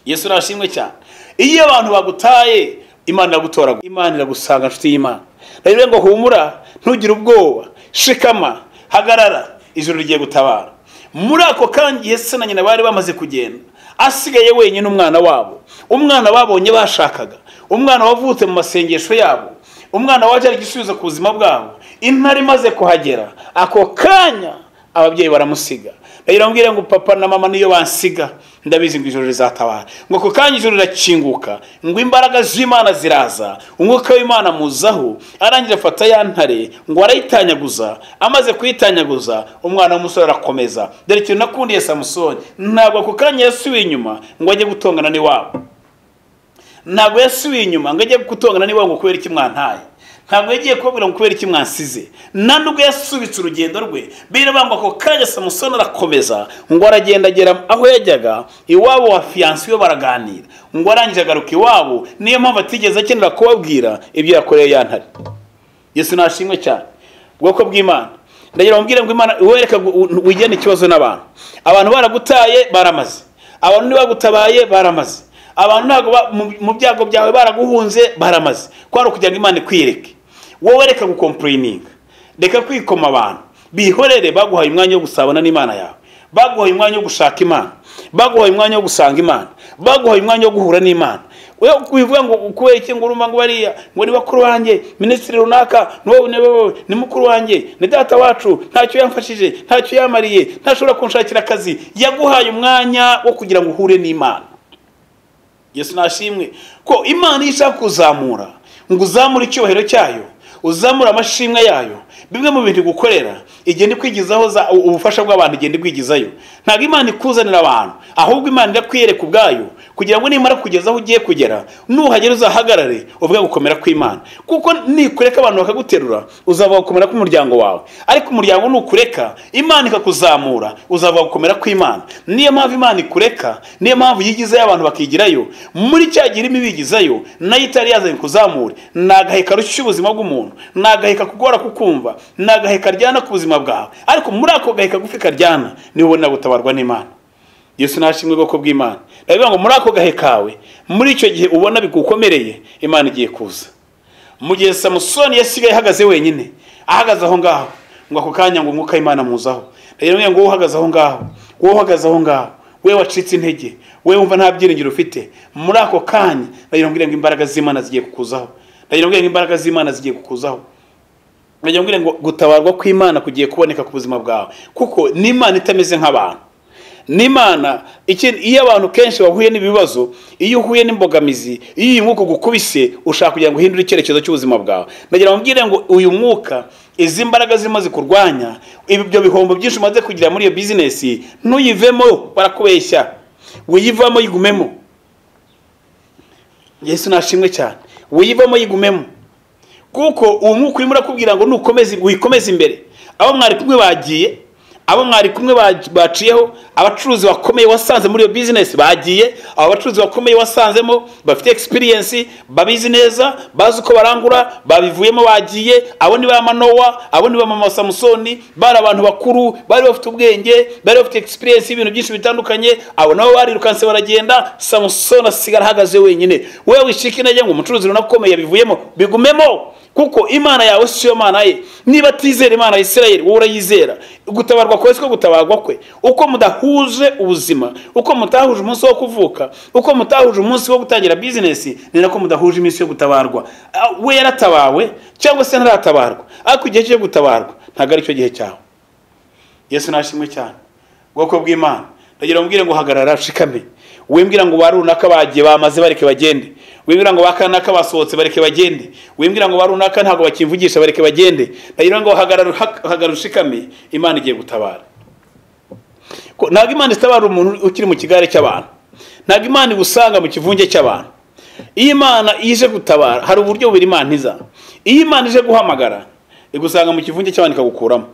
Yesu nashimwe cyane. Iyo abantu bagutaye, Imana iragutora, Imana iragusanga inshuti y'Imana. Rero ngo humura, ntugire ubwoba, shikama, hagarara, ijuru rigiye gutabara. Muri ako kanya se na nyina bari bamaze kugenda, asigaye wenyine umwana wabo, umwana babonye bashakaga, umwana wavutse mu masengesho yabo, umwana waje ari igisubizo ku buzima bwabo. Intare imaze kuhagera, ako kanya ababyeyi baramusiga. Rero mbwira ngo papa na mama niyo bansiga, ndabizi ngo ijuru rizatabara. Ngo ako kanya ijuru rirakinguka, ngo imbaraga z'Imana ziraza, umwuka w'Imana muzaho, arangije afata ya ntare ngo arayitanyaguza. Amaze kuyitanyaguza, umwana w'umusore arakomeza. Dore ikintu nakundiye Samusoni, ntabwo ako kanya yasubiye inyuma ngo ajye gutongana n'iwabo. Ntabwo yasubiye inyuma ngo ajye gutongana n'iwabo ngo kubera iki mwantaye. Ntabwo yagiye kubabwira ngo kubera iki mwansize. Nta nubwo yasubitse urugendo rwe. Biravuga ngo ako kanya Samusoni arakomeza, ngo aragenda agera aho yajyaga, iwabo wa fiancé we baraganira, ngo arangije agaruka iwabo. Niyo mpamvu atigeze akenera kubabwira ibyo yakoreye ya ntare. Yesu nashimwe cyane. Ubwoko bw'Imana, ndagira ngo mbwire ngo Imana wereka wigene ikibazo n'abantu. Abantu baragutaye baramaze, abantu ntibagutabaye baramaze, abantu ntabwo mu byago byawe baraguhunze baramaze. Kwari ukugira ngo Imana ikwiyereke. Wowe reka gukomplaininga, reka kwikoma abantu, bihorere. Baguhaye umwanya wo gusabana n'Imana yawe, baguhaye umwanya wo gushaka Imana, baguhaye umwanya wo gusanga Imana, baguhaye umwanya wo guhura n'Imana. Wewe wivuga ngo kubera iki ngo urumva ngo bariya ngo ni bakuru wanjye, minisitiri runaka ni mukuru wanjye, ni data wacu, ntacyo yamfashije, ntacyo yamariye, ntashobora kunshakira akazi. Yaguhaye umwanya wo kugira ngo uhure n'Imana. Yesu nashimwe. Ko Imana ishaka kuzamura, ngo uzamure icyubahiro cyayo, uzamura amashimwe yayo. Bimwe mu bintu gukorera igenda ikwigizaho ubufasha bw'abantu, igenda ikwigizayo. Ntabwo Imana ikuzanira abantu, ahubwo Imana irakwiyereka ubwayo, kugira ngo nimara kugeza aho ugiye kugera, nuhagera uzahagarare uvuge gukomera kw'Imana. Kuko nikureka abantu bakaguterura, uzavuga gukomera k'umuryango wawe. Ariko umuryango nukureka, Imana ikakuzamura, uzavuga gukomera kw'Imana. Niyo mpamvu Imana ikureka, niyo mpamvu yigizayo abantu bakigirayo. Muri cya gihe irimo ibigizayo, nayo itari yazanye kuzamura. Ni agaheka rushya ubuzima bw'umuntu, ni agaheka kugora kukumva, ni agaheka karyana ku buzima bwawe. Ariko muri ako gaheka gufi karyana, niho ubona gutabarwa n'Imana. Yesu nashimwe ubwoko bw'Imana. Ndabivuga ngo muri ako gahe kawe, muri icyo gihe ubona bigukomereye, Imana igiye kuza. Mu gihe Samusoni yasigaye ahagaze wenyine, ahagaze aho ngaho, ngo ako kanya ngo umwuka w'Imana muzaho. Ndabivuga ngo uhagaze aho ngaho, wowe uhagaze aho ngaho, we wacitse intege, we wumva nta byiringiro ufite, muri ako kanya ndagira ngo imbaraga z'Imana zigiye kukuzaho. Ndagira ngo imbaraga z'Imana zigiye kukuzaho. Ndagira ngo gutabarwa kw'Imana kugiye kuboneka ku buzima bwawe, kuko n'Imana itameze nk'abantu. N'Imana iyo abantu kenshi bahuye n'ibibazo, iyo uhuye n'imbogamizi, iyo uyu mwuka ugukubise, ushaka kugira ngo uhindure icyerekezo cy'ubuzima bwawe. Ndagira ngo mbwire ngo uyu mwuka, izi mbaraga zirimo zikurwanya, ibyo bihombo byinshi umaze kugira muri iyo business, ntuyivemo, barakubeshya. Wiyivamo yigumemo. Yesu nashimwe cyane. Wiyivamo yigumemo. Kuko uwo mwuka urimo urakubwira ngo nukomeze wikomeze imbere. Abo mwari kumwe bagiye, Abo mwari kumwe baciyeho, abacuruzi bakomeye wasanze muri iyo business bagiye, abo bacuruzi bakomeye wasanzemo bafite experience, babizi neza, bazi uko barangura, babivuyemo bagiye. Abo ni ba Manowa, abo ni ba mama Samusoni, bari abantu bakuru, bari bafite ubwenge, bari bafite experience y'ibintu byinshi bitandukanye. Abo nabo barirukanse baragenda, Samusoni asigara ahagaze wenyine. Wewe wishika intege ngo umucuruzi runakomeye yabivuyemo, bigumemo, kuko Imana yawe si yo Mana ye. Niba atizera Imana ya Isirayeli, wowe urayizera. Gutabarwa kwawe siko gutabarwa kwe. Uko mudahuje ubuzima, uko mutahuje umunsi wo kuvuka, uko mutahuje umunsi wo gutangira business, ni nako mudahuje iminsi yo gutabarwa. We yaratabawe cyangwa se ntaratabarwa, ariko igihe cyo gutabarwa ntabwo ari cyo gihe cyawe. Yesu nashimwe cyane. Bwoko bw'Imana, ndagira umbwire ngo hagarara shikame. Wimbwira ngo barunaka bagiye bamaze bareke bagende. Wimbwira ngo bakanaka basohotse bareke bagende. Wimbwira ngo barunaka ntago bakimvugisha bareke bagende. Ndagira ngo hagarara ushikame, Imana igiye gutabara. Ko ntago Imana itabara umuntu ukiri mu kigare cy'abantu. Ntago Imana igusanga mu kivunge cy'abantu. Iyo Imana ije gutabara hari uburyo bubiri Imana iza. Iyo Imana ije guhamagara igusanga mu kivunge cy'abantu ikagukuramo.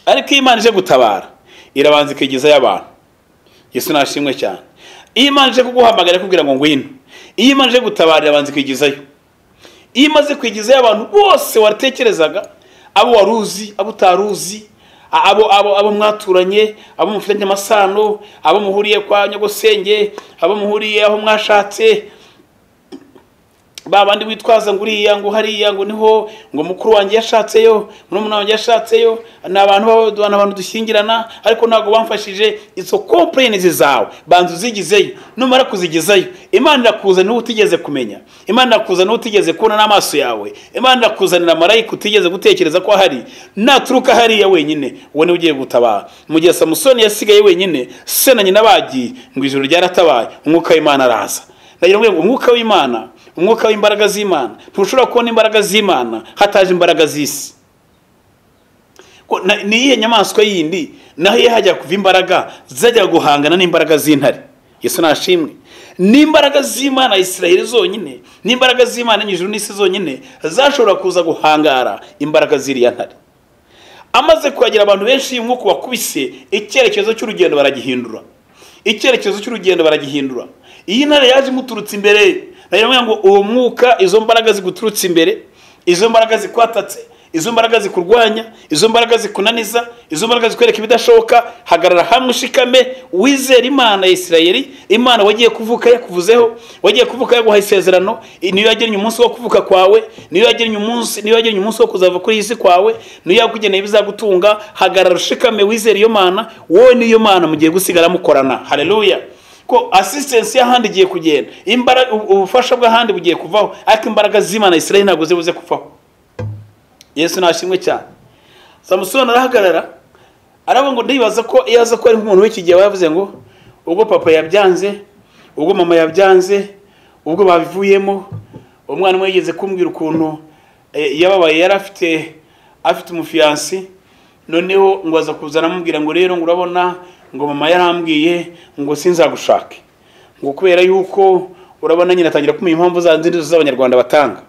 Ariko iyo Imana ije gutabara irabanza ikigiza y'abantu. Yesu nashimwe cyane. Iyo Imana ije kuguhamagara kugira ngo ngwino, iyo Imana ije gutabara irabanza ikigizayo. Iyo imaze kwigizayo abantu bose watekerezaga, abo waruzi, abo utaruzi, abo mwaturanye, abo mufitanye amasano, abo muhuriye kwa nyogosenge, abo muhuriye aho mwashatse, babandi witwaza ngo uriya ngo hariya ngo niho ngo mukuru wanjye yashatseyo, murumuna wanjye yashatseyo, n'abantu abantu dushyingirana ariko ntago bamfashije. Izo complaints zawe banza uzigizeyo. Numara kuzigezayo, Imana irakuzanira utigeze kumenya, Imana irakuzanira utigeze kubona n'amaso yawe, Imana irakuzanira marayika utigeze gutekereza ko ahari. Naturuka hariya wenyine, uwo ni ugiye gutabara. Mu gihe Samusoni yasigaye wenyine, se na nyina bagiye, ngo ijuru ryaratabaye, umwuka w'Imana araza. Ndagira ngo umwuka w'Imana, umwuka w'imbaraga z'Imana, ntushobora kubona imbaraga z'Imana hataje imbaraga z'isi. Ni iyihe nyamaswa yindi naho iyo hajya kuva imbaraga zajya guhangana n'imbaraga z'intare? Yesu nashimwe. N'imbaraga z'Imana Isirayeli zonyine, n'imbaraga z'Imana nyijuru n'isi zonyine zashobora kuza guhangara imbaraga z'iriya ntare. Amaze kuhagira abantu benshi y'umwuka wakubise, icyerekezo cy'urugendo baragihindura. Icyerekezo cy'urugendo baragihindura. Iyi ntare yaje imuturutse imbere. Nayo ngo uwo mwuka, izo mbaraga ziguturutse imbere, izo mbaraga zikwatatse, izo mbaraga zikurwanya, izo mbaraga zikunaniza, izo mbaraga zikwereka ibidashoboka, hagarara hamwe ushikame, wizere Imana ya Isirayeli. Imana wagiye kuvuka yakuvuzeho, wagiye kuvuka yaguha isezerano, niyo yagennye umunsi wo kuvuka kwawe, niyo yagennye umunsi, niyo yagennye umunsi wo kuzava kuri iyi si kwawe, niyo yakugeneye ibizagutunga. Hagarara ushikame, wizere iyo Mana, wowe niyo Mana mugiye gusigara mukorana. Haleluya. Ko assistance y'ahandi igiye kugenda, imbaraga ubufasha bw'ahandi bugiye kuvaho, ariko imbaraga z'Imana Isirayeli ntabwo zibuze kuvaho. Yesu nashimwe cyane. Samusoni arahagarara, aravuga ngo ndibaza ko iyo aza ko ari nk'umuntu w'iki gihe yavuze ngo ubwo papa yabyanze, ubwo mama yabyanze, ubwo babivuyemo. Umwana umwe yigeze kumbwira ukuntu yababaye, yari afite umufiyansi, noneho ngo aza kuzana amubwira ngo rero ngo urabona ngo mama yarambwiye ngo sinzagushake, ngo kubera yuko urabona nyina atangira kumenya impamvu za nzindi z'abanyarwanda batanga.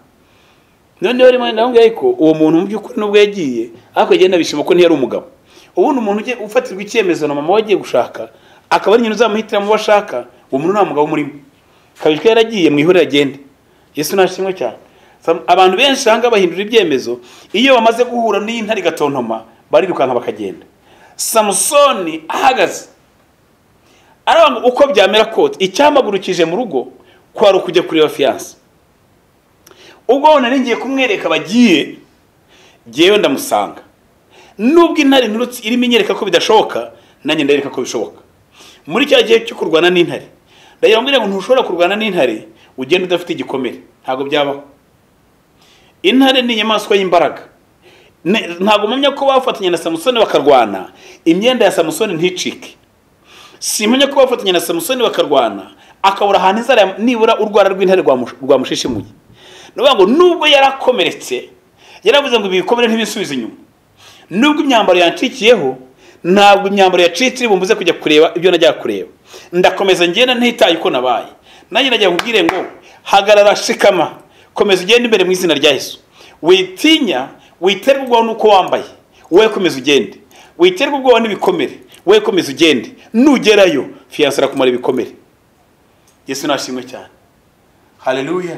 Noneho rimwe ndamubwira ariko uwo muntu mu by'ukuri nubwo yagiye ariko agenda bishima ko ntiyari umugabo. Ubundi umuntu ugiye ufatirwa icyemezo na mama wagiye gushaka akaba ari nyina uzamuhitira mu bashaka, uwo muntu nta mugabo murimo. Kabiri yaragiye mu ihuriro agende. Yesu nashimwe cyane. Abantu benshi hanga bahindura ibyemezo iyo bamaze guhura n'intare gatontoma, barirukanka bakagenda. Samusoni ahagaze aravuga uko byamera kote, icyamagurukije mu rugo kwari ukujya kureba fiance. Ubwo nari ngiye kumwereka bagiye, ngewe ndamusanga. Nubwo intare nturutse irimo inyereka ko bidashoboka, nanjye ndareka ko bishoboka. Muri cya gihe cyo kurwana n'intare, ndagira ngo ntushobora kurwana n'intare ugenda udafite igikomere, ntago byabaho. Intare ni inyamaswa y'imbaraga. Ntago mpamya ko bafatanye na Samusoni bakarwana imyenda ya Samusoni nticike. Simpamya ko bafatanye na Samusoni bakarwana akabura ahantu inzara nibura urwara rw'intare rwamushishimuye. Nuvuga ngo nubwo yarakomeretse, yaravuze ngo ibikomere ntibisubize inyuma. Nubwo imyambaro yancikiyeho, ntabwo imyambaro yacitse bumbuze kujya kureba ibyo najya kureba. Ndakomeza ngenda ntitaye uko nabaye. Nanjye najya kubwire ngo hagarara shikama, komeza ugende imbere mu izina rya Yesu. Witinya, witerwa nuko wambaye. Wowe komeza ugende, witerwa ubwoba n'ibikomere, wowe komeza ugende, nugerayo fiancé arakumara ibikomere. Yesu nashimwe cyane. Haleluya.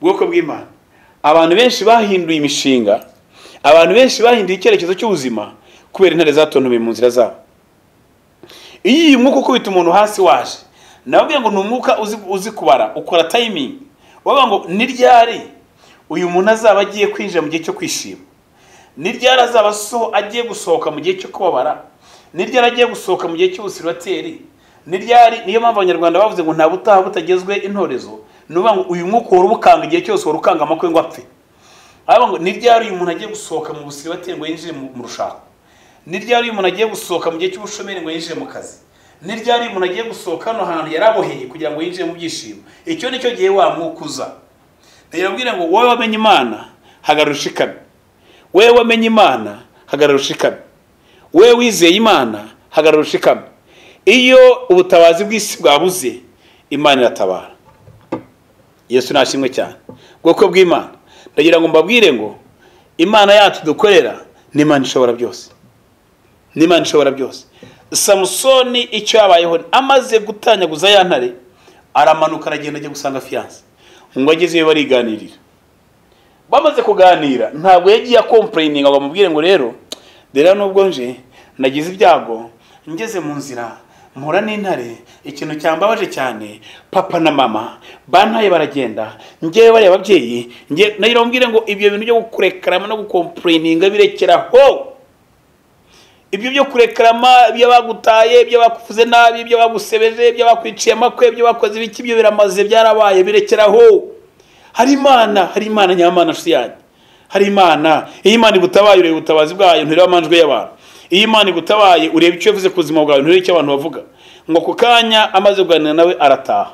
Bwoko bw'Imana, abantu benshi bahinduye imishinga, abantu benshi bahinduye icyerekezo cy'ubuzima kubera intare zatontomeye mu nzira zabo. Iyo uyu mwuka ukubita umuntu hasi waje, nababwiye ngo ni umwuka uzi kubara, ukora timing. Bavuga ngo ni ryari uyu muntu azaba agiye kwinjira mu gihe cyo kwishima, ni ryari azaba agiye gusohoka mu gihe cyo kubabara, ni ryari agiye gusohoka mu gihe cy'ubusiribateri, ni ryari. Niyo mpamvu Abanyarwanda bavuze ngo nta butaha butagezwe intorezo. Ni ukuvuga ngo uyu mwuka uhora ubukanga igihe cyose, uhora ukanga amakwe ngo apfe. Aravuga ngo ni ryari uyu muntu agiye gusohoka mu busiribateri ngo yinjire mu rushako, ni ryari uyu muntu agiye gusohoka mu gihe cy'ubushomeri ngo yinjire mu kazi, ni ryari uyu muntu agiye gusohoka hano hantu yaraboheye kugira ngo yinjire mu byishimo. Icyo nicyo gihe wa mwuka uza. Ndababwira ngo wowe wamenye Imana hagarara ushikamye, wowe wamenye Imana hagarara ushikamye, wowe wizeye Imana hagarara ushikamye. Iyo ubutabazi bw'isi bwabuze, Imana iratabara. Yesu nashimwe cyane. Bwoko bw'Imana, ndagira ngo mbabwire ngo Imana yacu dukorera ni Imana ishobora byose, ni Imana ishobora byose. Samusoni icyo yabayeho, amaze gutanyaguza ya ntare, aramanuka aragenda ajya gusanga fiancé. Ngo agezeyo bariganirira. Bamaze kuganira, ntabwo yagiye complaining ngo bamubwire ngo rero dera nubwo nje nagize ibyago, ngeze mu nzira mpura n'intare, ikintu cyambabaje cyane, papa na mama bantaye baragenda, ngewe bariya ababyeyi nge nagira mbwire ngo ibyo bintu byo kurekarama no gucomplaininga birekeraho. Ibyo byo kurekarama, ibyo bagutaye, ibyo bakuvuze nabi, ibyo bagusebeje, ibyo bakwiciye amakwe, ibyo bakoze ibiki, ibyo biramaze, byarabaye, birekeraho. Hari Imana, hari Imana nyamana nshuti yanjye, hari Imana. Iyo Imana igutabaye ureba ubutabazi bwayo, ntureba amanjwe y'abantu. Iyo Imana igutabaye ureba icyo yavuze ku buzima bwawe, ntureba icyo abantu bavuga. Ngo ku kanya amaze kuganira nawe arataha.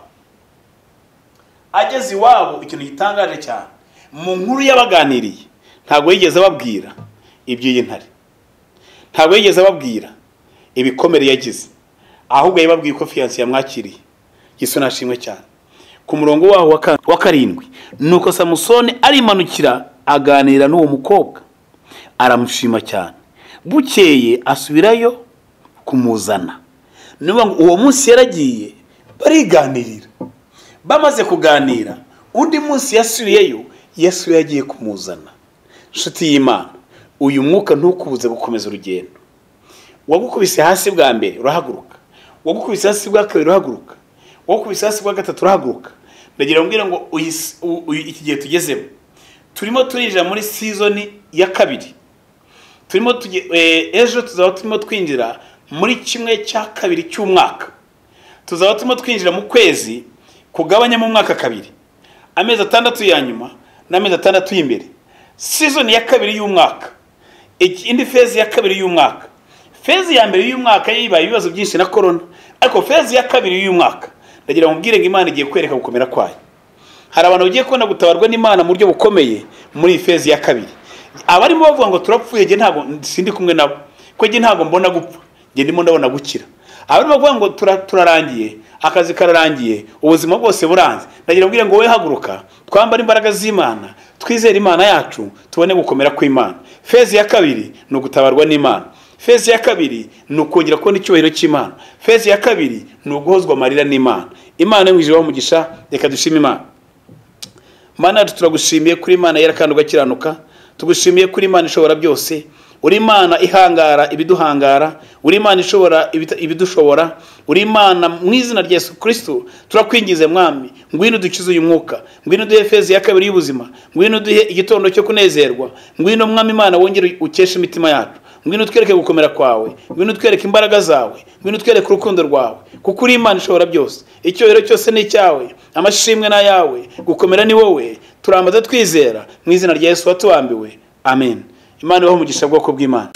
Ageze iwabo, ikintu gitangaje cyane, mu nkuru yabaganiriye ntabwo yigeze ababwira iby'iyi ntare, ntabwo yigeze ababwira ibikomere yagize, ahubwo yababwiye ko fiancé yamwakiriye. Yesu nashimwe cyane. Ku murongo waho wa 7, nuko Samusoni arimanukira aganira n'uwo mukobwa, aramushima cyane. Bukeye asubirayo kumuzana. Niba ngo uwo munsi yaragiye bariganirira, bamaze kuganira undi munsi yasubiyeyo, Yesu yagiye kumuzana. Nshuti y'Imana, uyu mwuka ntukubuze gukomeza urugendo. Wagukubise hasi bwa mbere urahaguruka, wagukubise hasi bwa kabiri urahaguruka, wagukubise hasi bwa gatatu urahaguruka. Ndagira mbwira ngo iki gihe tugezemo turimo turinjira muri season ya 2. Turimo ejo tuzaba turimo twinjira muri 1/2 cy'umwaka. Tuzaba turimo twinjira mu kwezi kugabanya mu mwaka 2, amezi 6 ya nyuma n'amezi 6 y'imbere. Season ya 2 y'umwaka, indi phase ya 2 y'umwaka. Phase ya mbere y'umwaka yibaye ibibazo byinshi na corona, ariko phase ya 2 y'umwaka ndagira ngo mbwire ngo Imana igiye kwereka gukomera kwayo. Hari abantu bagiye kubona gutabarwa n'Imana mu buryo bukomeye muri phase ya 2. Abarimo bavuga ngo turapfuye, nge ntabwo sindi kumwe nabo, ko nge ntabwo mbona gupfa, nge ndimo ndabona gukira. Abarimo bavuga ngo turarangiye, akazi kararangiye, ubuzima bwose buranze, ndagira mbwire ngo wowe haguruka, twambare imbaraga z'Imana, twizere Imana yacu, tubone gukomera kw'Imana. Phase ya 2 ni ugutabarwa n'Imana. Phase ya 2 ni ukongera kubona icyubahiro cy'Imana. Phase ya 2 ni uguhozwa amarira n'Imana. Imana yo umugisha, reka dushime Imana. Mana turagushimiye kuri Imana yera kandi ugakiranuka, tugushimiye kuri Imana ishobora byose. Uri Imana ihangara ibiduhangara, uri Imana ishobora ibidushobora, uri Imana mu izina rya Yesu Kristo turakwingize Mwami, ngwino dukize uyu mwuka, ngwino duhe phase ya 2 y'ubuzima, ngwino duhe igitondo cyo kunezerwa, ngwino Mwami Imana wongere ukeshe imitima yacu, ngwino twereke gukomera kwawe, ngwino twereke imbaraga zawe, ngwino twereke urukundo rwawe, kuko uri Imana ishobora byose. Icyubahiro cyose ni icyawe, amashimwe na yawe, gukomera ni wowe. Turambaza twizera mu izina rya Yesu watubambiwe, amen. Imana ibahe umugisha bwoko bw'Imana.